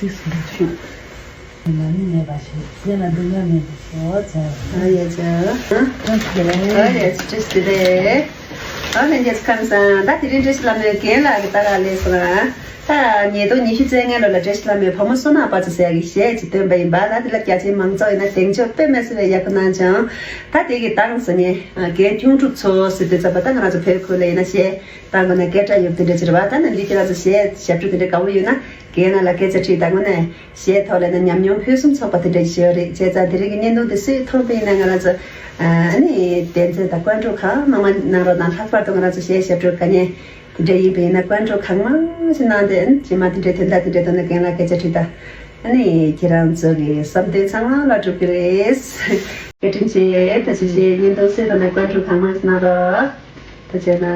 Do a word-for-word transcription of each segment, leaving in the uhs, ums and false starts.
ཏིག་ཙམ་ཞུ། ང་ནི་མེད་པ་ཞིག་ཡང་ན་འདུག་ཡང་མེད་པ་ཞིག་འོ་ཙམ། ཨ་ཡ་ཙམ། ཨ་ཡ་ཙམ་ཏིག་ཙམ་རེད། ཨ་ལྷན་རྒྱས་ཁམས་བཟང་། ད་དེ་རིང་བཀྲ་ཤིས་ལྷ་མོའི་རྒན་ལགས་ཀྱི་ལྟ་ག་སླེབས་སོང་ང་། ད་ཉིས་སྟོང་ཉི་ཤུ་རྩ་ལྔ་ལོ་ལ་བཀྲ་ཤིས་ལྷ་མོའི་བུ་མོ་བསོད་ནམས་དཔལ་འཛོམས་ཟེར་ཡག་གི་གཞས་ཅིག་བཏོན་པ་ཡིན་པ། ད་དེ་ལ་རྒྱ་ཆེའི་མང་ཚོགས་ཡིན་ན་གདེང་འཇོག་དཔེ་མི་སྲིད་པའི་ཡག་པོ་གནང་བྱུང་། ད་དེ་གི་གདངས་ཟེར་ནས་རྒན་ཁྱུང་འབྲུག་མཚོ་ཟེར་དུས་ཙམ་པ་ད་ང་རང་ཚོ་བོད་ཁུལ་ལ་ཡིན་ན་གཞས་བཏང་དགོས་ན་སྐད་གྲགས་ཡོད་པ་དེ་འདྲ་ཅིག་རེད་པ། ད་ནི་འདི་ཁྱེད་རང་ཚོ་གཞས་ཞབས་བྲོ་དེ་འདྲ་དགའ་པོ་ཡོད་ན་རྒན་ལགས་ལ་སྐད་ཆ་དྲིས་དང་། དངོས་གནས་གཞས་ཐོག་ལ་ཡིན་ན་ཉམས་མྱོང་ཕུན་སུམ་ཚོགས་པ་དེ་འདྲ་ཞིག་ཡོད་རེད། བྱས་ཙང་དེ་རིང་གི་བརྙན་ཐུང་དེ་སུས་མཐོང་པ་ཡིན་ན་ང་རང་ཚོ་ཨ་ནི་དད་འཛིན་དང་བཀའ་འདྲི་གང་མང་མང་གནང་རོགས་གནང་། ལྷག་པར་དུ་ང་རང་ཚོ་གཞས་ཞབས་བྲོ་དགའ་མཁན་དེ་འདྲ་ཡིན་པ་ཡིན་ན་བཀའ་འདྲི་གང་མང་ཞིག་གནང་སྟེ། ཨ་ནི་རྗེས་མ་དེ་འདྲའི་དོན་དག་དེ་འདྲའི་ཐོག་ནས་རྒན་ལགས་སྐད་ཆ་དྲིས་དང་། ཨ་ནི་ཁྱེད་རང་ཚོ་གི་བསམ་དོན་ཚང་མ་ལ་འགྲུབ་ཀྱི་རེད། བཀའ་དྲིན་ཆེ། ད་ཅི་བྱས་བརྙན་ཐུང་སུས་མཐོང་ན་བཀའ་འདྲི་གང་མང་ཞིག་གནང་རོགས། ད་བྱས་ན།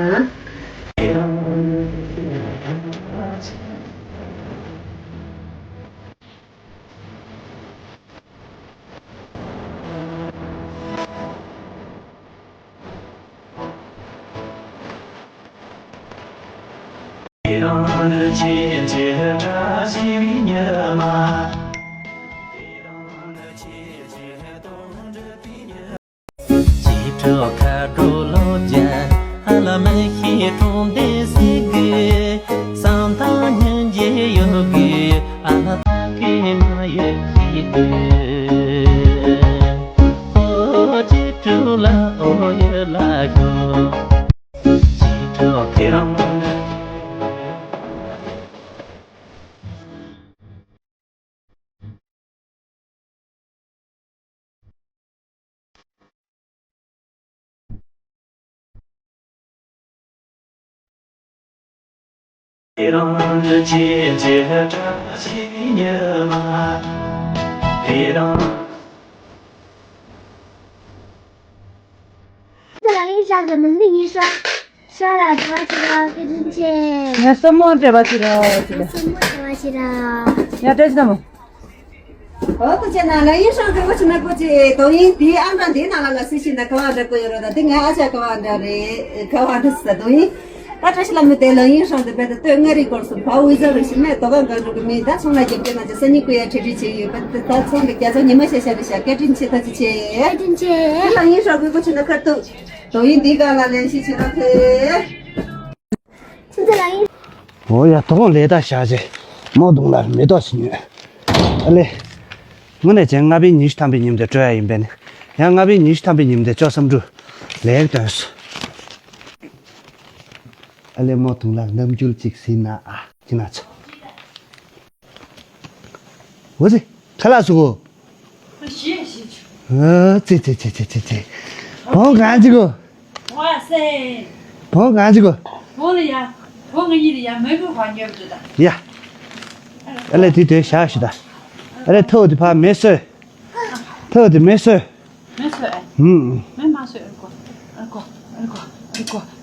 ལགས་ཡིན་ཤག་གི་མི་འདི་ཡིན་ཤག་ཤག་ལ་དྲི་བ་ཅིག་རག་གི་འདུག་ཅེས། ངས་སྲུ་མོ་དྲི་བ་ཅིག་རག་ཅིག་ལ། སྲུ་མོ་དྲི་བ་ཅིག་རག་ཡ་བཀྲ་ཤིས་ལྷ་མོ། ཨོ་ཏུ་ཅེ་ན་ལ་ཡིན་ཤག་གི་ངོ་ཆུ་ནག་པོ་ཅིག་དོ་ཡིན་དེའི་ཨང་གྲངས་འདིའི་ནང་ལ་ལ་སི་ཤི་ན་ག་བ་འདྲ་ཀོ་ཡོད་རོ། ད་དེ་ངའི་ཨ་ཅག་ག་བ་འདྲ་རེད། ག་བ་འདྲ་ས་དོ་ཡིན། ད་བཀྲ་ཤིས་ལྷ་མོ་དེ་ལ་ཡིན་ཤག་འདི་བས་ད་སྟོད་མངའ་རིས་སྐོར་སུ་བ་འུ་ཟ་རུ་ཞིག་མེད་དོ་ག་འགའ་འགྲོ་གི་མིན། ད་ཚོང་ལ་རྒྱབ་སྐྱོར་གནང་ཅེས་སང་ཉིན་སྐུ་ཡ་ཁྲིད་ཁྲིད་བྱེད་ཡོད་པ། ད་ཚོང་གི་རྒྱ་ཚོང་ཉི་མ་ཤ་ཤ་རེད་ཤག་བཀའ་དྲིན་ཆེ། ད་ཅི་ཆེ། བཀའ་དྲིན་ཆེ། དེ་ལ་ཡིན་ཤག་གི་ངོ་ཆུ་ན་ཁར་ཏུ། དོ་ཡིན་འདི་ག་ལ་ལན་ཞིག་བྱེད་རོགས་ཐེ། ཆུ་ཚོད་ལ་ཡིན། འོ་ཡ། དོ་དགོང་ལས་ད་བཞག་རྗེས་མོ་དུང་ལ་མེ་ཏོག་ཞིག་ཉོས། ཨ་ལེ། དངོས་གནས་བྱས་ལྔ་པའི་ཉི་ཤུ་ཐམ་པའི་ཉིན་དེ་སྤྲོད་ཡ་ཡིན་པས་ནི། ཡང་ལྔ་པའི་ཉི་ཤུ་ཐམ་པའི་ཉིན་དེ་ཅོ་བསམ་འགྲུབ་ལེགས་དོན་སུ། ཨ་ལེ་མོ་དུང་ལ་རྣམ་འགྱུར་ཅིག་ཟིན་ན་ཨ་ཅི་ན་ཚོ། འོ་ཙི། ཁ་ལག་སུ་གོ། ཨ་ཙི་ཙི་ཙི་ཙི་ཙི་ཙི། བོང་གང་ཅི་གོ། ཝ་སེ། བོང་གང་ཅི་གོ། བོང་ལ་ཡ། བོང་ང་གཉིས་ལ་ཡ་མེ་བུ་བ་ཉོབ་འདུག་ད། ཡ། ཨ་ལེ་དེ་དོན་བཞག་ཞུ་ད། ཨ་ལེ་ཐོག་དེ་ཕ་མེ་སོས། ཐོག་དེ་མེ་སོས། མེ་སོས། ཧུམ། མེ་མ་སོས། ཨ་ལེ་གོ། ཨ་ལེ་གོ།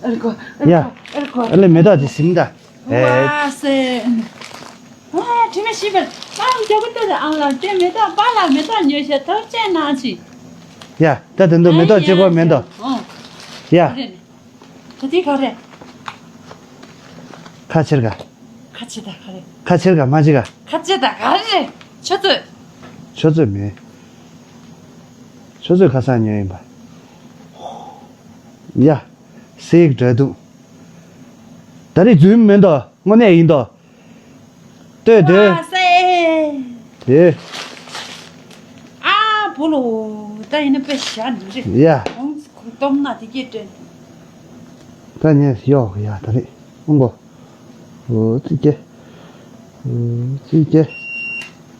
ཨ་ལེ་གོ། ཡ། ཨ་ལེ་མེ་ཏོག་དེ་ཟིན་ད། ཨེ། ཝ་སེ། ཨ། དྲི་མེད་ཤི་བར། ཨང་རྒྱལ་པོ་ལྟོས་དང་ཨང་ལ་དེ་མེ་ཏོག་པ་ལ་མེ་ཏོག་ཉོས་ཤག་ཐུགས་རྗེ་གནང་ཞིག་ཡ། ད་དེ་འདུག་མེ་ཏོག་གཅིག་པོ་མེ་ཏོག་ཨང་། ཡ། ད་དེ་ག་རེད། ཁ་ཕྱིར་ག་ཁ་ཕྱིར་ད་ག་རེད། ཁ་ཕྱིར་ག་མ་ཕྱིར་ག་ཁ་ཕྱིར་ད་ག་རེད། ཆུ་ཚོད། ཆུ་ཚོད་མེད། ཆུ་ཚོད་ཁ་སང་ཉོས་ཡིན་པ། ཡ། སྲེག་འདྲ་འདུག་ད་རེས་རྫུན་མིན་འདུག་དངོས་གནས་ཡིན་འདུག་ལྟོས་དོན། ཨ་སེ། དེ། ཨ་བུ་ལོ། ད་ཡིན་ན་དཔེ་ཞྭ་འདི་རེད། ཡ། ཁོང་ཁོ་སྟོང་ན་དེ་སྐད་དྲན། ད་ངས་གཡོག་ཡ་ད་རེད་ཨང་གོ། འོ་ཙི་ཀྱེ། འོ་ཙི་ཀྱེ།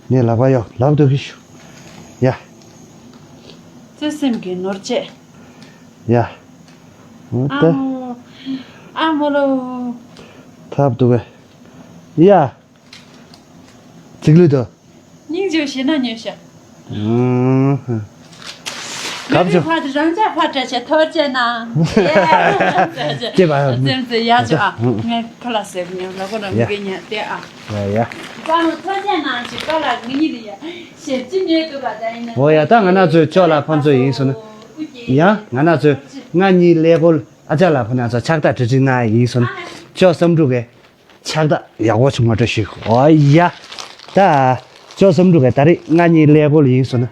ངས་ལག་པ་གཡོག་ལབ་འདུག་གི་ཞུ། ཡ། བརྩེ་སེམས་ཀྱི་ནོར་བཅས། ཡ། འོ་ད། ཨ་མོ། ཨ་མོ་ལོ། ཐབས་འདུག་གས། ཡ། ཚིག་ལུས་དོ། སྙིང་རྗེ་ཞེ་ན་ཉོས་ཤག་ཨང་། གབ་ཅོ། ཕ་དེ་རང་ཅག་ཕ་བཀྲ་ཤིས་ཐོར་བཅད་ན། ཅེས་པ། སེམས་ཚེ་ཡ་ཅོ་ཨ། ཨང་། ངས་ཁ་ལག་ཟས་ཉོ་ལ་ཁོ་རང་ཡ། མི་ཉན་ཏེ་ཨ། ཡ་ཡ། ཀ་མོ་ཐོར་བཅད་ན་ཅི་ཀ་ལ་ངི་ཉི་རི་ཡ། ཞེ་ཅི་ཉོས་འདུག་ག་ད་ཡིན་ན། འོ་ཡ། ད་ང་ན་ཚོའི་ཅོ་ལ་ཕན་ཚོ་ཡིན་སོང་ན། ཡ། ང་ན་ཚོའི་ང་གཉིས་ཀླད་ཀོར་ཨ་ཅག་ལ་ཕོ་ན་ཚོ་ཕྱག་རྟགས་འབྲི་འབྲི་ན་ཡིན་སོང་ན། ཅོ་བསམ་འགྲུབ་གས། ཕྱག་རྟགས་ཡག་པོ་བྱུང་བ་འདྲ་ཞིག་འོ་ཡ། ད་ཅོ་བསམ་འགྲུབ་ཀྱི་ད་རེས་ང་གཉིས་ཀླད་ཀོར་ཡིན་སོང་ན།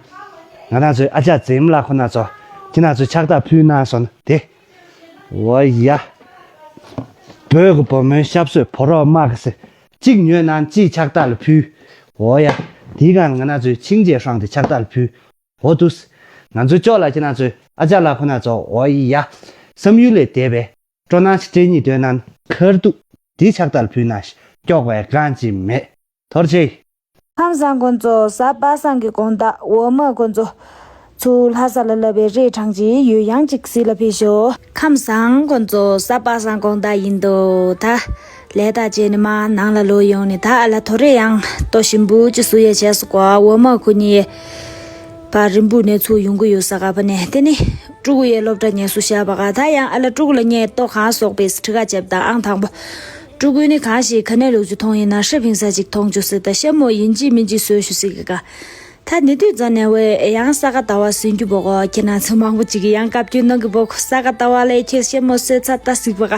ང་རང་ཚོའི་ཨ་ཅག་འཛིན་མ་ལགས་ཁོ་ན་ཚོ་ཁྱེད་རང་ཚོས་ཕྱག་རྟགས་ཕུལ་གནང་སོང་ན་དེ། འོ་ཡ། བོད་ཀྱི་བུ་མོའི་ཞབས་སོར་ཕོ་རོག་དམག་གི་སེ། གཅིག་ཉོས་ན་གཅིག་ཕྱག་རྟགས་ལ་ཕུལ། འོ་ཡ། དེའི་སྒང་ང་རང་ཚོའི་ཆིང་ཅེ་ཧྲང་དེ་ཕྱག་རྟགས་ལ་ཕུལ། འོ་དུས། ང་ཚོའི་ཅོ་ལ་ཁྱེད་རང་ཚོའི་ཨ་ཅག་ལགས་ཁོ་ན་ཚོ་འོ་ཡ། བསམ་ཡུལ་ལས་འདས་པའི། སྤྲོ་སྣང་ཞིག་སྤྲད་སྙིང་འདོད་ན་ཁར་ཐུག་དེའི་ཕྱག་རྟགས་ལ་ཕུལ་ན་ཤི་སྐྱོག་པའི་གང་ཅི་མེད། ཐོར་ཆེ། ཁམས་བཟང་ཁོང་ཚོ་གཟའ་པ་སངས་ཀྱི་དགོང་དག་འོ་མ་ཁོང་ཚོ་ཚུར་ལྷ་ས་ལ་ལབ་པའི་རེད་གྲངས་ཀྱི་ཡོད་ཡང་ཅིག་གཟིགས་ལ་ཕེབས་ཤོག་ཁམས་བཟང་ཁོང་ཚོ་གཟའ་པ་སངས་དགོང་དག་ཡིན་དོ་ད། ལས་ད་བྱས་ནས་མ་ནང་ལ་ལོག་ཡོང་ནས་ད་ཨ་ལ་ཐོ་རེ་ཡང་ལྟོ་ཞིམ་པོ་ཅིག་བཟོ་ཡས་བྱས་སོ་གོ་འོ་མ་ཁོ་གཉིས། ཕ་རིན་པོ་ནས་ཚུར་ཡོང་གི་ཡོད་ས་ག་པ་ནས་དེ་ནི་ཕྲུ་གུ་ཡས་སློབ་གྲྭ་ཉལ་སུ་བཞག་པ་ག་ད་ཡང་ཨ་ལ་ཕྲུ་གུ་ལ་ངས་ལྟོ་གང་གསོག་པའི་ཁྲི་ཁ་བྱེབ་དང་ཨང་དང་པོ། ཕྲུ་གུ་ནི་གང་ཞིག་ག་ནས་ལུག་ཅུ་མཐོང་ཡིན་ན་ཧྲི་ཕིང་ས་ཅིག་མཐོང་ཅུ་སྲིད་ད་ཤ་མོ་ཡིན་གཅིག་མིན་གཅིག་བཟོས་ཞུ་སྲིད་གི་ག་ད་ནི་དུས་ཙ་ནས་བས་ཡང་ས་ག་ཟླ་བ་ཟིན་རྒྱུ་བོ་གོ་ཁྱེད་རང་ཚོ་མང་པོ་ཅིག་གི་ཡང་བཀའ་བཀྱོན་གནང་གི་བོ་གོ་ས་ག་ཟླ་བ་ལས་ཁྱེད་ཤ་མོ་བཟོས་ཚར་ད་ཟིག་བ་ག་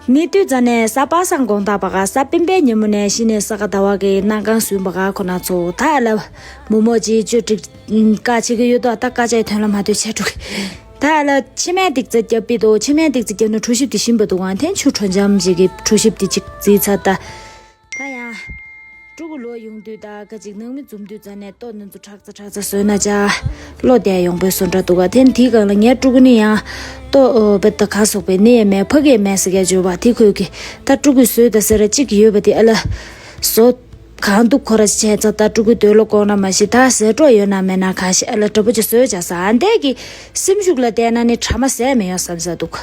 ནི་དུས་ཙ་ནས་གཟའ་པ་སངས་དགོང་དག་པ་ག་གཟའ་སྤེན་པའི་ཉིན་མོ་ནས་གཞི་ནས་ས་ག་ཟླ་བ་གི་གནང་གང་ཟུན་པ་ག་ཁོ་ན་ཚོ་ད་ལ་མོ་མོ་ཅིག་ཅོ་ཀྲིག་བཀའ་བྱེད་ཀྱི་ཡོད་དོ་ད་བཀའ་བྱས་དོན་ལ་མ་ལྟོས་བྱས་འགྲོ་གི་ད་ལ་ཕྱི་མའི་ཏིག་ཙེ་རྒྱབ་པི་དོ་ཕྱི་མའི་ཏིག་ཙེ་རྒྱབ་ན་གྲོ་ཞིབ་དེ་ཤིན་པ་འདུག་གང་ཐེན་ཆུ་གྲོ་འཇམ་ཞིག་གི་གྲོ་ཞིབ་དེ་ཅིག་རྩིས་ཚར་ད། ད་ཡང་། ཕྲུ་གུ་ལོ་ཡོང་དུས་ད་ག་ཅིག་ནང་མི་འཛོམས་དུས་ཙ་ནས་ལྟོ་ནི་ཚོ་ཁྲག་ཚ་ཁྲག་ཚ་བཟོས་ན་ཅ། བློ་བདེ་ཡོང་པའི་བཟོ་འདྲ་འདུག་ག་ཐེན་དེའི་སྒང་ལ་ངའི་ཕྲུ་གུ་ནི་ཡང་ལྟོ་བེ་ད་ག་སོག་པའི་ནི་ཡེ་མེད་ཕ་གི་ཡེ་མེད་ཟེར་ག་བརྗོད་པ་དེ་ཁོས་ཀི་ད་ཕྲུ་གུ་བཟོས་ད་ཟེར་ར་གཅིག་ཡོད་པ་དེ་ཨ་ལ། བཟོ། གང་འདུག་ཁོ་ར་བྱས་ཚ་ད་ཕྲུ་གུ་འདོད་བློ་ལྐོག་ན་མ་ཤི་ད་ཟེར་འགྲོ་ཡོད་ན་མེད་ན་གང་ཤི་ཨ་ལ་དྲ་པོ་ཅིག་བཟོས་བྱ་ས་ཨ་འདས་ཀྱི་སེམས་ཤུགས་ལ་བལྟས་ན་ནི་ཁྲ་མ་ཟས་མི་ཡོང་བསམ་ས་འདུག་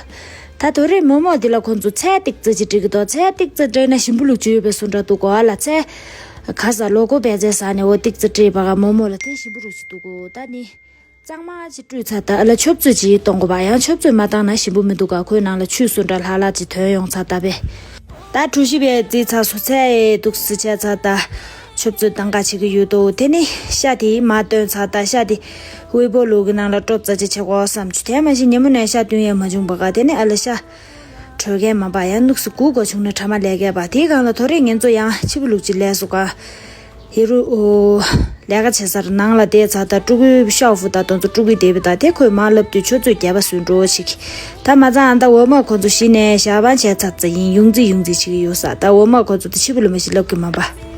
ད་དོ་རེད་མོ་མོ་འདི་ལ་ཁོང་ཚོ་ཚལ་ཏིག་ཙི་ཅིག་སྒྲིག་གི་འདུག་ཚལ་ཏིག་ཙི་སྒྲིག་ན་ཞིམ་པོ་ལུག་ཅིག་ཡོད་པའི་བཟོ་འདྲ་འདུག་གོ་ཨ་ལ་ཚལ། ག་ས་ལོ་གོ་བལ་ཚལ་ས་ནས་འོ་ཏིག་ཙི་སྤྲད་པ་ག་མོ་མོ་ལ་དེ་ཞིམ་པོ་རུ་ཅིག་འདུག་གོ་ད་ནི། གཙང་མ་ཅིག་བཀྲུས་ཚར་ད་ཨ་ལ་ཆུ་བཙོས་ཅིག་གཏོང་དགོས་པ་ཡང་ཆུ་བཙོས་མ་བཏང་ན་ཞིམ་པོ་མི་འདུག་ག་ཁོའི་ནང་ལ་ཆུ་བཟོ་འདྲ་ལྷག་ལྷག་ཅིག་ཐོན་ཡོང་ཚར་ད་པས། ད་གྲོ་ཞིབ་ཡས་རྩིས་ཚར་སོ་ཚལ་ཡས་འདུག་སི་བྱས་ཚར་ད། ཆུ་བཙོས་བཏང་ག་བྱེད་ཀྱི་ཡོད་དོ་དེ་ནི་ཤ་དེ་མ་བཏོན་ཚར་ད་ཤ་དེ། དབུལ་པོ་ལུག་གི་ནང་ལ་སྤྲོ་ཙ་ཅིག་བྱེད་དགོས་བསམ་བྱུང་དེ་མ་གཞི་ཉིན་མོ་ནས་ཤ་བཏོན་ཡས་མ་བྱུང་པ་ག་དེ་ནི་ཨ་ལ་ཤ། གྲོས་མཁན་མ་པ་ཡང་ནུག་སི་གུ་གོ་བྱུང་ན་ཁྲ་མ་ལས་ཀས་པ་དེའི་སྒང་ལ་ཐོ་རེ་ངན་ཚོ་ཡང་ཕྱི་པོ་ལུག་ཅིག་ལས་སུ་ག་ཧེ་རུ། ལས་ཀ་བྱེད་སར་ནང་ལ་བསྡད་ཚར་ད་ཕྲུ་གུའི་ཤའོ་ཧྥུ་ད་དོན་ཚོ་ཕྲུ་གུའི་བསྡད་པ་ད་དེ་ཁོས་མ་ལབ་དུས་ཆུ་ཚོད་བརྒྱད་པ་སུན་འགྲོ་ཞིག་ད་མ་ཚང་ཨ་ད་འོ་མ་ཁོ་ཚོ་གཞི་ནས་ཞག་པང་བྱས་ཚར་ཙ་ཡིན་ཡོང་རྩིས་ཡོང་རྩིས་བྱེད་ཀྱི་ཡོད་ས་ད་འོ་མ་ཁོ་ཚོ་དེ་ཕྱི་པོ་ལ་མ་ཞིག་ལབ་ཀྱི་མ་པ།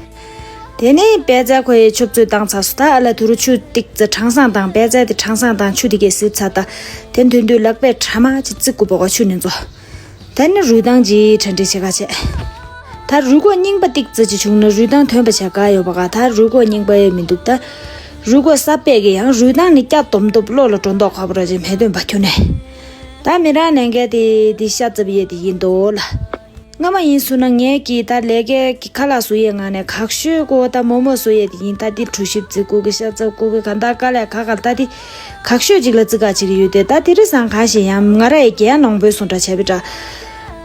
དེ་ནས་པད་ཚལ་ཁོ་ཡི་ཆུ་ཚོད་བཏང་ཚར་སོ་ད་ཨ་ལ་དུ་རུ་ཆུ་ཏིག་ཙ་གྲང་སང་དང་པད་ཚལ་དེ་གྲང་སང་དང་ཆུ་དེ་གས་སིབ་ཚར་ད་དེ་མཐུན་དུས་ལག་པས་ཁྲ་མ་ཅིག་བརྩི་དགོས་པ་གོ་ཆུ་ནི་ཚོ། ད་ནི་རུས་ཐང་ཅིག་གྲ་སྒྲིག་བྱེད་ག་བྱེད། ད་རུས་ཁོག་རྙིང་པ་ཏིག་ཙི་ཅིག་བྱུང་ན་རུས་ཐང་ཐོན་པ་བྱེད་ག་ཡོད་པ་ག་ད་རུས་ཁོག་རྙིང་པ་ཡོད་མི་འདུག་ད། རུས་ཁོག་གསར་པས་ཀྱི་ཡང་རུས་ཐང་ནི་སྐྱ་དོམ་དོམ་བློ་ལ་འགྲོ་མདོག་ཁ་པོ་ར་ཅིག་མེད་དོན་པ་ཁྱོད་ནས། ད་མི་རང་ལས་འགན་དེ་དེ་ཤ་ཚབ་ཡས་དེ་ཡིན་དོ་ལ། སྔ་མ་ཡིན་སུ་ན་ངས་ཀྱི་ད་ལས་ཀའི་གི་ཁ་ལག་བཟོ་ཡས་ངང་ནས་གག་ཤོད་ཀོ་ད་མོ་མོ་བཟོ་ཡས་དེ་ཡིན་ད་དེ་གྲུ་ཞིབ་རྩི་ཀོ་གི་ཤ་ཚབ་ཀོ་གི་ག་ད་དཀའ་ལས་ཁ་ཁ་ད་དེ། ཁག་ཤོས་ཅིག་ལ་བརྩི་བཀག་བྱེད་ཀྱི་ཡོད་དེ་ད་དེ་རིང་སང་གང་ཞིག་ཡང་ང་ར་ཡི་རྒྱལ་ནང་པོའི་སོང་འདྲ་བྱས་པའི་འདྲ།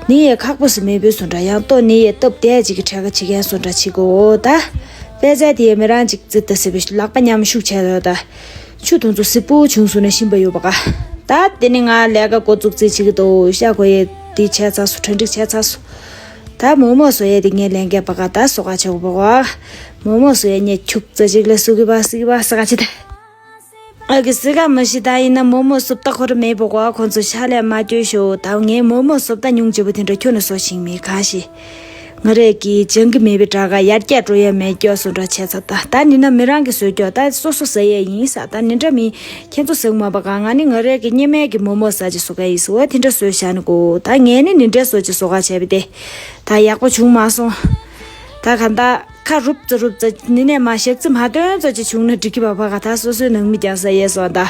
ནི་ཡི་ཁག་པོ་སི་མེད་པའི་སོང་འདྲ་ཡང་ལྟོ་ནི་ཡི་སྟབས་བདེ་ཅིག་གི་ཁྲལ་ཁ་བྱེད་མཁན་སོང་འདྲ་བྱེད་དགོས་ད། པད་ཚལ་དེ་ཡི་མི་རང་ཅིག་བརྩི་ད་སི་བའི་ལག་པ་མཉམ་ཤུགས་བྱས་ཡོད་ད། ཆུ་དུང་ཚོ་སི་པོ་བྱུང་སོང་ན་ཤིན་པ་ཡོད་པ་ག་ད་དེ་ནི་ང་ལས་ཀ་འགོ་བཙུགས་རྩིས་བྱེད་ཀྱི་འདུག་ཤ་གོ་ཡི་དེ་བྱས་ཚར་སོ་གྲ་སྒྲིག་བྱས་ཚར་སོ། ད་མོ་མོ་བཟོ་ཡས་དེ་ངས་ལས་འགན་པ་ག་ད་བཟོ་ག་བྱེད་དགོས་པ་ག་མོ་མོ་བཟོ་ཡས་ངས་ཁྱུག་ཙ་ཅིག་ལ་སུ་གི་བ་སི་གི་བ་ས་ག་ཅི་ད། ཨ་གི་སི་ག་མ་ཤི་ད་ཡིན་ན་མོ་མོ་སུབ་ད་ཁོ་ར་མེད་པོ་གོ་ཁོང་ཚོ་ཤ་ལས་མ་སྐྱོ་ཤོ་ད་ངས་མོ་མོ་སུབ་ད་ཉུང་ཅི་པོ་དེ་འདྲ་ཁྱོད་ནས་སོ་ཤིང་མེད་ག་ཤི། ང་རེ་གི་ཅང་གི་མེད་པའི་དྲ་ག་ཡར་རྒྱས་འགྲོ་ཡ་མེད་སྐྱོ་སོ་འདྲ་བྱས་ཚ་ད་ད་ནི་ན་མི་རང་གི་སོ་སྐྱོ་ད་སོ་སོ་ཟ་ཡ་ཡིན་ས་ད་ནི་འདྲ་མི་ཁྱེད་ཚོ་ཟེག་མ་པ་ག་ང་ནི་ང་རེ་གི་སྙེ་མའི་གི་མོ་མོ་ཟ་ཅི་སོ་ག་ཡིན་སོ་དེ་འདྲ་སོ་ཤ་ནི་གོ་ད་ངས་ནི་ནི་འདྲ་སོ་ཅི་སོ་ག་བྱས་པ་དེ་ད་ཡག་པོ་བྱུང་མ་སོང་ད་ག་ད། ཁ་རུབ་ཙ་རུབ་ཙ་ནི་ནས་མ་ཞག་ཙི་མ་སྟོན་ཙ་ཅི་བྱུང་ན་འགྲིག་གི་བ་བ་ག་ད་སོ་སོའི་ནང་མི་ཀྱང་ས་ཡས་སོ་ད།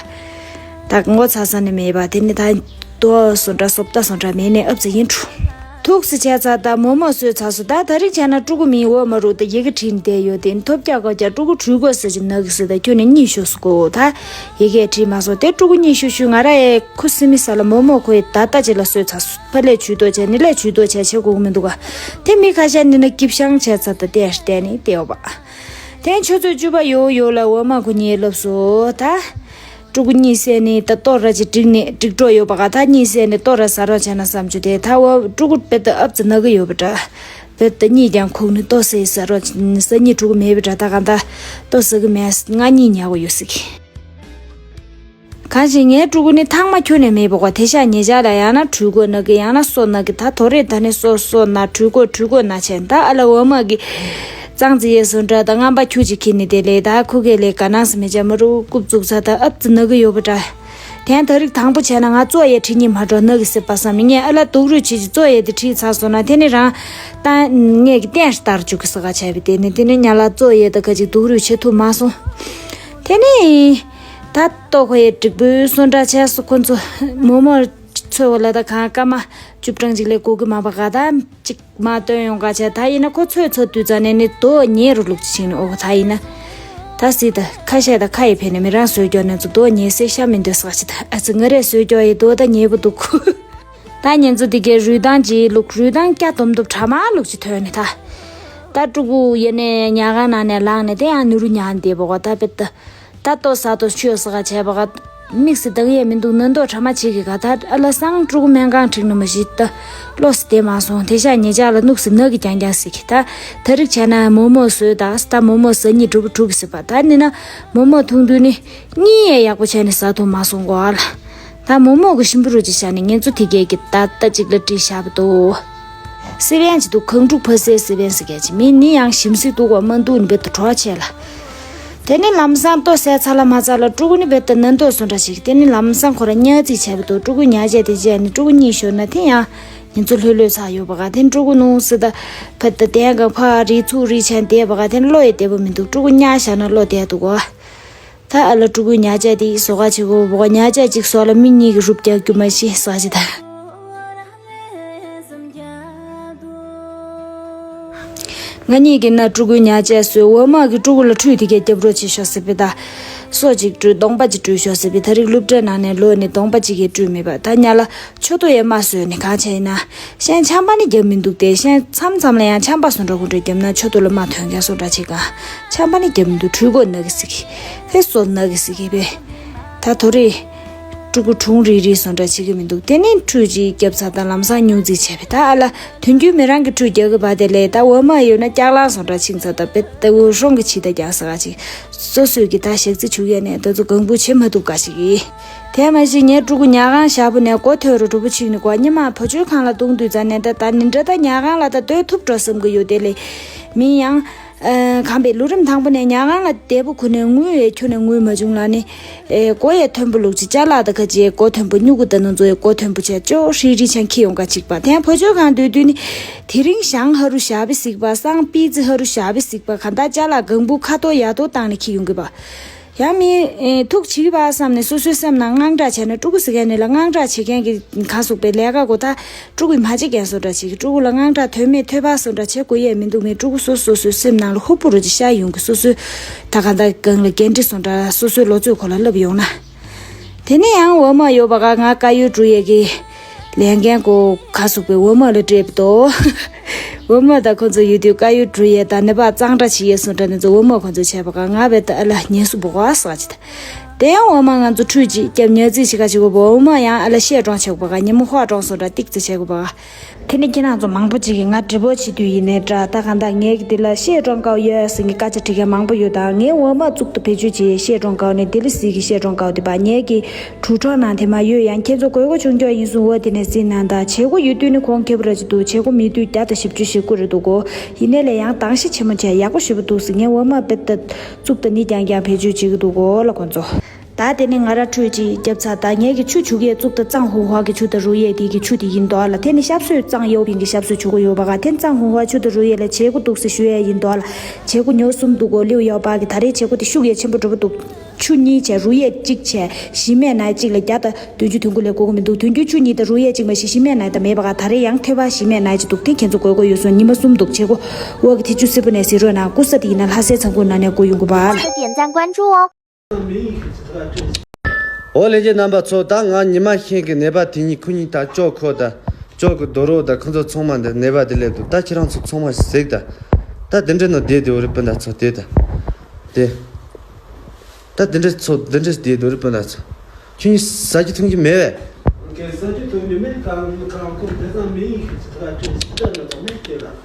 ད་ངོ་ཚ་ས་ནི་མེད་པ་དེ་ནི་ད་དོ་སོ་འདྲ་སོབ་ད་སོ་འདྲ་མེད་ནས་ཨབ་ཙ་ཡིན་འཁྲུ། ཐུགས་སུ་ཆད་ཚ་ད་མོ་མོ་སོས་ཚ་སོ་ད་ད་རིག་བྱས་ན་ཕྲུ་གུ་མིང་འོ་མ་རུ་ད་ཡི་གེ་བྲིས་བསྡད་ཡོད་དེ་ཐོབ་རྒྱག་གོ་རྒྱ་ཕྲུ་གུ་བྲུས་གོ་ས་ཅི་ན་གི་སི་ད་ཁྱོད་ནི་གཉིད་ཤོ་སུ་གོ་ད་ཡི་གེ་བྲིས་མ་སོ་དེ་ཕྲུ་གུ་གཉིད་ཤུ་ཤུ་ང་ར་ཡས་ཁུ་སི་མི་ས་ལ་མོ་མོ་ཁོའི་ད་ལྟ་ཅི་ལ་སོས་ཚ་སོ། ཕ་ལས་ཇུས་གཏོགས་བྱས་ནི་ལས་ཇུས་གཏོགས་བྱས་བྱེད་དགོས་ཀྱི་མི་འདུག་ག་དེ་མི་ཁ་ཤས་ནི་ན་སྐྱིབ་ཤང་བྱས་ཚར་ད་ལྟས་ལྟས་ནི་ལྟས་ཡོད་པ། དེ་ཆུ་ཚོད་བཅུ་པ་ཡོ་ཡོ་ལ་འོ་མ་ཁུ་གཉིས་ལབ་སོ་ད། ཕྲུ་གུ་གཉིས་བསད་ནི་ད་ལྟོ་ར་ཅི་འགྲིག་ནི་འགྲིག་འགྲོ་ཡོད་པ་ག་ད་གཉིས་བསད་ནི་ལྟོ་ར་ཟ་རོགས་བྱས་ན་བསམ་རྒྱུ་དེ་ད་འོ་ཕྲུ་གུ་དཔེ་ད་ཨབ་ཙི་ན་གི་ཡོད་པ་འདྲ། བོད་དུ་གཉིད་ཀྱང་ཁུག་ནས་ལྟོ་ཟས་ཟ་རོགས། སང་ཉིན་ཕྲུ་གུ་མེད་པའི་དྲ་ད་གང་ལྟར་ལྟོ་ཟ་གི་མེད། ང་གཉིད་ཉལ་གི་ཡོད་ཟེར་གི། གང་ཞིག་ངའི་ཕྲུ་གུ་ནི་ཐང་མ་ཁྱོན་ནས་མེད་པ་གོ། དེ་ཤ་ཉེ་ཆར་ལ་ཡང་ན་གྲུས་ཀོ་ན་གི། ཡང་ན་སོ་ན་གི། ད་དོ་རེ་ད་ནི་སོ་སོ་ན་གྲུས་ཀོ་གྲུས་ཀོ་ན་ཆེན། ད་ཨ་ལ་འོ་མ་གི་གཙང་རྩི་ཡས་སུ་འདྲ་ད་རྔམ་པ་ཁྱུ་གཅིག་ཁྱེར་ནས་དེ་ལས་ད་ཁུ་གེ་ལས་ག་ནང་སི་མེ་ཅ་མ་རུ་རྐུབ་བཙུགས་ཚ་ད་ཨབ་ཙི་ན་གི་ཡོད་པ་འདྲ། དེ་ཡང་ད་རིགས་དང་པོ་བྱས་ན་ང་བཙོ་ཡས་ཁྲིད་ཉིན་མ་འགྲོ་ན་གི་སྲིད་པ་བསམ་ནས་ངས་ཨ་ལ་སྡུག་རུས་བྱེད་ཀྱི་བཙོ་ཡས་དེ་ཁྲིད་ཚར་སོང་ན་དེ་ནི་རང་ད་ངས་ཀྱི་བསྟན་ལྟར་བཅུག་གི་ས་ག་བྱས་པའི་དེ་ནི་དེ་ནི་ཉ་ལ་བཙོ་ཡས་ད་ག་ཅིག་སྡུག་རུས་བྱེད་ཐུབ་མ་སོང་། དེ་ནི། ད་ལྟོ་ཁོ་ཡི་འགྲིག་པོའི་སོན་འདྲ་བྱས་སོ། ཁོ་ཚོ་མོ་མོ་ཚོས་བ་ལ་ད་གང་སྐར་མ་བཅུ་གྲངས་ཅིག་ལས་གོ་གི་མ་པ་ག་ད་ཅིག་མ་སྟོན་ཡོང་ག་བྱས། ད་ཡིན་ན་ཁོ་ཚོས་ཚོ་དུས་ཙ་ནས་ནི་དོ་ཉེ་རུ་ལུག་ཅིག་ཕྱིན་ནས་ཨོ་ཁོ་ད་ཡིན་ན། ད་སྲིད་ད་ཁ་ཤས་ད་ཁ་ཡི་ཕན་ནས་མི་རང་བཟོས་སྐྱོ་ནས་ཚོ་དོ་ཉེ་སེ་ཤ་མི་འདོད་ས་ཅི་ད་ཨ་ཙི་ང་རས་བཟོས་སྐྱོ་ཡི་དོ་ད་ཉེ་པོ་འདུག་ད་ཉན་ཚོ་དེ་གའི་རུས་ཐང་ཅིག་ལུག་རུས་ཐང་སྐྱ་དོམ་དོམ་གྲ་མ་ལུག་ཅིག་ཐོན་ནས་ད། ད་ཕྲུ་གུ་ཡེ་ནས་ཉལ་ཁང་ནང་ནས་ལངས་ནས་དེ་ཡང་ནི་རུ་ཉལ་འདེབས་པ་གོ་ད་བེད་ད། ད་ལྟོ་ཟ་ལྟོ་ཆུ་ཟ་ག་བྱས་པ་ག་དམིགས་སུ་བཏང་ཡས་མི་འདུག་ནི་མདོག་ཁྲ་མ་བྱེད་གི་ག་ད་ཨ་ལ་སང་ཕྲུ་གུ་སྨན་ཁང་ཁྲིད་ནི་མ་གཞི་ད་བློ་སི་བདེ་མ་སོང་། དེ་ཤ་ཉེ་ཆར་ལ་ནུག་སི་ནག་གི་རྐྱང་རྐྱང་སི་གི་ད་ད་རིག་བྱས་ན་མོག་མོག་བཟོས་ད་སི་ད་མོག་མོག་ཟ་གཉིས་གྲུབ་གྲུབ་གི་སི་པ་ད་ནི་ན་མོག་མོག་འཐུང་དུས་ནི་གཉིད་ཡས་ཡག་པོ་བྱས་ནི་ཟ་ཐུབ་མ་སོང་གོ་ཨ་ལ་ད་མོག་མོག་གི་ཤིམ་པུ་རུ་ཅི་ཤ་ནི་ངན་ཚོ་དེ་གས་གི་ད་ད་ཅིག་ལ་བྲིས་ཤ་བ་དོ། སི་པན་ཅི་འདུག་གངས་ཕྲུག་ཕ་སའི་སི་པན་སི་གལ་ཆེ་མི་ནི་ཡང་ཞིམ་སི་འདུག་བ་མ་འདུག་ནི་བེད་དུ་གྲོགས་ཆེ་ལ། དེ་ནི་ལམ་སང་ལྟོ་ཟས་ཚ་ལ་མ་ཚ་ལ་ཕྲུ་གུ་ནི་བེད་དུ་ནན་ཏོ་སོང་འདྲ་ཞིག་དེ་ནི་ལམ་སང་ཁོ་ར་ཉལ་རྩིས་བྱས་པ་འདུག་ཕྲུ་གུ་ཉལ་བྱས་དེ་བྱས་ནི་ཕྲུ་གུ་གཉིད་ཤོར་ན་དེ་ཡང་ཉིན་ཚོ་ལྷོད་ལྷོད་ཚ་ཡོད་པ་ག་དེ་ཕྲུ་གུ་ནུང་སི་ད་བེད་དུ་དེ་ག་ཕ་རི་ཚུགས་རི་ཆེན་དེ་བ་ག་དེ་ནི་བློ་ཡི་བདེ་པོ་མི་འདུག་ཕྲུ་གུ་ཉལ་བཞག་ན་བློ་བདེ་འདུག་གོ། ད་ཨ་ལ་ཕྲུ་གུའི་ཉལ་ཆས་དེ་བཟོ་ག་བྱེད་དགོས་བོ། ཉལ་ཆས་གཅིག་བཟོ་ལ་མི་གཉིས་ཀྱི་རུབ་རྒྱག་རྒྱུ་མ་ཤེས་ཟ་ཞེ་ད། ང་གཉིས་ཀྱི་ན་ཕྲུ་གུའི་ཉལ་ཆས་བཟོས། འོ་མ་གི་ཕྲུ་གུ་ལ་ཁྲུས་དེ་གས་རྒྱབ་རོགས་བྱེད་ཤོག་ཟེར་བས་ད། སོ་གཅིག་བཀྲུས་གདོང་པ་གཅིག་བཀྲུས་ཤོག་ཟེར་བས་ད་རིག་སློབ་གྲྭའི་ནང་ནས་ལོ་ནི་གདོང་པ་གཅིག་གིས་བཀྲུས་མེད་པ་ད་ཉལ་ལ། ཆོ་ཏོ་ཡས་མ་བཟོས་ནས་གང་བྱས་ཡིན་ན། གཞན་ཆམ་པ་ནི་རྒྱབ་མི་འདུག་སྟེ་གཞན་མཚམས་མཚམས་ལ་ཡང་ཆམ་པ་སོ་འདྲ་ཁོ་འདྲ་རྒྱབ་ན་ཆོ་ཏོ་ལ་མ་ཐོན་མཁན་སོ་འདྲ་བྱེད་ག་ཆམ་པ་ནི་རྒྱབ་མི་འདུག་ཁྲུས་གོ་ན་གི་སི་གི་ཧེ་སོ་ན་གི་སི་གི་བེ། ད་དོ་རེ། ཕྲུ་གུ་གྲུང་རི་རི་སོ་འདྲ་བྱེད་གི་མི་འདུག་དེ་ནས་ཁྲུས་ཅིག་རྒྱབ་ཚར་དང་ལམ་སང་སྨྱུག་རྩིས་བྱས་པས་ད་ཨ་ལ་དུས་རྒྱུན་མི་རང་གི་ཁྲུས་རྒྱག་གི་བ་དེ་ལས་ད་འོ་མ་ཡོད་ན་སྐྱག་ལང་སོ་འདྲ་ཆིང་ཚར་དང་བེ་ད་འུ་ཧྲོང་གི་ཆི་ད་རྒྱག་ས་ག་ཅིག་སོ་སོས་ཀྱི་ད་ཞག་རྩི་བྱུག་ཡས་ནས་ད་ཚོ་གང་བུ་བྱེད་མ་ཐུབ་ག་ཞིག་གི་དེ་མ་གཞི་ངའི་ཕྲུ་གུ་ཉལ་ཁང་ཞག་པོ་ནས་སྒོ་ཐོན་རུ་གྲུ་པོ་ཆིག་ནི་སྒོ་ཉི་མ་བུ་བཅོལ་ཁང་ལ་བཏུང་དུས་ཙ་ནས་ད་ད་ནི་འདྲ་ད་ཉལ་ཁང་ལ་ད་སྡོད་ཐུབ་འགྲོ་བསམ་གི་ཡོད་དེ་ལས། མིན་ཡང་། ཨ་གང་པའི་ལོ་རིམ་དང་པོ་ནས་ཉལ་ཁང་ལ་བསྡད་པོ་ཁུ་ནས་ངུ་ཡས་ཁྱོ་ནས་ངུ་མ་བྱུང་ལ་ནི། ཨེ་སྒོ་ཡས་མཐོན་པོ་ལུག་ཅི་ཅ་ལག་ད་ཁ་ཅི་སྒོ་མཐོན་པོ་སྨྱུ་གུ་ད་ནང་ཚོ་ཡས་སྒོ་མཐོན་པོ་བྱས་ཅོ་ཧྲི་རི་ཆང་ཁྱི་ཡོང་ག་ཅིག་པ་དེ་བུ་བཅོལ་ཁང་སྡོད་དུས་ནི། དེ་རིང་ཞང་ཧ་རུ་ཞག་པི་སིག་པ་སང་པི་ཙི་ཧ་རུ་ཞག་པི་སིག་པ་ག་ད་ཅ་ལག་གང་བུ་ཁ་ཏོ་ཡ་ཏོ་བཏང་ནས་ཁྱི་ཡོང་གི་པ། ཡང་མི། ཨེ་ཐུག་བྱིས་པ་བསམ་ནས་སོ་སོའི་སེམས་ནང་དངངས་སྐྲག་བྱས་ན་ཕྲུ་གུ་ཟེར་མཁན་ནི་ལ་དངངས་སྐྲག་བྱེད་མཁན་གྱི་ག་ཟུག་པའི་ལས་ཀ་གོ་ད་ཕྲུ་གུས་མ་བྱེད་མཁན་བཟོ་འདྲ་བྱེད་ཀྱི་ཕྲུ་གུ་ལ་དངངས་སྐྲག་དོན་མེད་ཐོད་པ་བཟོ་འདྲ་བྱེད་དགོས་ཡས་མི་འདུག་མི་ཕྲུ་གུ་སོ་སོ་སོའི་སེམས་ནང་ལ་ཧུབ་པོ་རུ་ཅིག་ཤ་ཡོང་གི་སོ་སོའི་ད་ག་ད་གང་ལ་འགན་འཁྲི་བཟོ་འདྲ་སོ་སོའི་ལོ་ཚོད་གོ་ལ་ལབ་ཡོང་ན། དེ་ནས་ཡང་འོ་མ་ཡོད་པ་ག་ང་དཀར་ཡོལ་འབྲུ་ཡས་ཀྱི། ལས་འགན་ཀོ་ཁ་ཟུག་པའི་འོ་མ་ལ་སྤྲད་པ་དོ། འོ་མ་དང་ཁོ་ཚོ་ཡོད་དུས་དཀར་ཡོལ་འབྲུ་ཡས་དང་ནི་པ་གཙང་སྦྲ་བྱེད་ཡས་སུ་འདྲ་ནི་ཚོ་འོ་མ་ཁོ་ཚོ་བྱས་པ་ག་ང་བས་ད་ཨ་ལ་ཉན་སུ་བོ་ག་ཟག་ཅི་ད། དེ་ཡང་འོ་མ་ང་ཚོ་ཁྲུས་ཅིག་རྒྱབ་ཉལ་རྩིས་བྱེད་ཁ་ཅིག་གོ་བོ་འོ་མ་ཡང་ཨ་ལ་ཤེས་གྲོང་བྱེད་གོ་བ་ག་ཉིན་མོ་ཧོ་གྲོང་སོ་འདྲ་ཏིག་ཙི་བྱེད་གོ་བ་ག་དེ་ནི་ཁྱེད་རང་ཚོ་མང་པོ་ཅིག་གིས་ང་འབྲི་བོ་བྱེད་དུས་ཡིན་ནའི་འདྲ་ད་ག་འདྲ་ངས་ཀྱི་འདི་ལ་ཤེས་གྲོང་དཀའ་བ་ཡོད་ཟེར་ངས་སྐད་ཆ་དྲི་མཁན་མང་པོ་ཡོད་ད་ངས་འོ་མ་གཙུག་ཏུ་བེད་སྤྱོད་བྱེད་ཡས་ཤེས་གྲོང་དཀའ་བ་ནི་ལྡི་ལི་སི་གི་ཤེས་གྲོང་དཀའ་བ་འདི་པ་ངས་ཀྱི་གྲུ་གྲོང་ནང་དེ་མ་ཡོད་ཡང་ཁྱེད་ཚོ་དགོས་མཁོ་ཆུང་ཆུང་ཡིན་སོང་འོ་དེ་ནས་སྲིད་ནང་ད་བྱེད་སྒོ་ཡོད་དུས་ནི་ཁོང་ཁེ་པོ་ར་ཅིག་འདུག་བྱེད་སྒོ་མེད་དུས་བརྒྱ་དང་བཞི་བཅུ་ཞེ་དགུ་རེད་འདུག་གོ་ཡིན་ནའི་ལས་ཡང་དང་ཤི་ཆེན་མོ་བྱས་ཡག་པོ་ཞེ་པོ་འདུག་ཟེར་ངས་འོ་མ་དཔེ་ད་གཙུག་ཏུ་ནི་རྐྱང་རྐྱང་བེད་སྤྱོད་བྱེད་ཀྱི་འདུག་གོ་ལ་ཁོང་ཚོ། ད་དེ་ནི་ང་ར་ཁྲུས་ཅིག་རྒྱབ་ཚར་ད་ངས་ཀྱི་ཆུ་བྱུག་ཡས་གཙུག་ཏུ་གཙང་ཧུང་ཧྭ་གི་ཆུ་དང་རུ་ཡས་དེ་གི་ཆུ་དེ་ཡིན་དོ་ཨ་ལ་དེ་ནི་ཞབས་སོས་གཙང་ཡའོ་ཕིང་གི་ཞབས་སོས་བྱུག་གི་ཡོད་པ་ག་དེ་གཙང་ཧུང་ཧྭ་ཆུ་དང་རུ་ཡས་ལ་བྱེད་སྒོ་འདུག་སེ་ཞུ་ཡས་ཡིན་དོ་ཨ་ལ་བྱེད་སྒོ་ཉོ་གསུམ་འདུག་གོ་ལིའུ་ཡའོ་པ་གི་ད་རེས་བྱེད་སྒོ་དེ་ཤུགས་ཡས་ཆེན་པོ་འགྲོ་པོ་འདུག་ཆུ་གཉིས་བྱས་རུ་ཡས་གཅིག་བྱས་གཞི་མེད་ནའི་གཅིག་ལ་བརྒྱ་དང་བདུན་ཅུ་དོན་དགུ་ལས་འགོར་གི་མི་འདུག་དོན་དགུ་ཆུ་གཉིས་དང་རུ་ཡས་གཅིག་མ་གཞི་གཞི་མེད་ནའི་ད་མེད་པ་ག་ད་རེས་ཡང་ཐོས་པ་གཞི་མེད་ནའི་གཅིག་འདུག་དེ་ཁྱེད་ཚོ་དགོས་མཁོ་ཡོད་སོང་ཉི་མ་གསུམ་འདུག་བྱེད་སྒོ་འོག་གི་དེ་ཆུ་སིལ་པོ་ནས་ཟེར་རོགས་གནང་སྐུ་ས་དེ་ཡིན་ན་ལྷ་སའི་ཚང་ཁུག་ནང་ནས་སྒོ་ཡོང་གི་པ་ལ། 点赞关注哦。 འོ་ལྷན་རྒྱས་རྣམ་པ་ཚོ་ད་ང་ཉི་མ་ཤིང་གི་ནད་པ་དེ་གཉིས་ཁོ་གཉིས་ད་ཅོག་ཁོ་ད་ཅོག་གི་རྡོ་རོག་ད་ཁོ་ཚོ་ཚང་མ་འདི་ནད་པ་དེ་སླེབས་འདུག་ད་ཁྱེད་རང་ཚོ་ཚང་མ་གཟིགས་ད། ད་དེ་འདྲ་ནོ་བསྡད་དེ་འོ་རི་སྤུན་ཟླ་ཚོ་བསྡད་ད། དེ། ད་དེ་འདྲ་ཚོ་དེ་འདྲ་བསྡད་དེ་འོ་རི་སྤུན་ཟླ་ཚོ། ཁྱོད་གཉིས་ཟ་རྒྱུ་འཐུང་རྒྱུ་མེད་བས། ཁྱོད་ཟ་རྒྱུ་འཐུང་རྒྱུ་མེད་གང་གང་ཁོ་དེ་ཙམ་མི་ཡིན་ཁྱོད་ཚོ་ད་ཁྱོད་ཟ་རྒྱུ་ལ་ཚོ་མེད་དེ་ལ།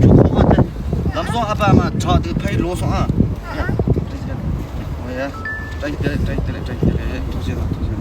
ཁྱོད་ཁོ་ཨ་ཏེ། ལམ་སང་ཨ་ཕ་མ་དྲག་དེ་ཕ་ཡི་ལོག་སོང་ཨ། ཨོ་ཡ། བཀྲ་ཤིས་བདེ་ལེགས། བཀྲ་ཤིས་བདེ་ལེགས། བཀྲ་ཤིས་བདེ་ལེགས། ཐུགས་རྗེ་གནང་། ཐུགས་རྗེ་གནང་།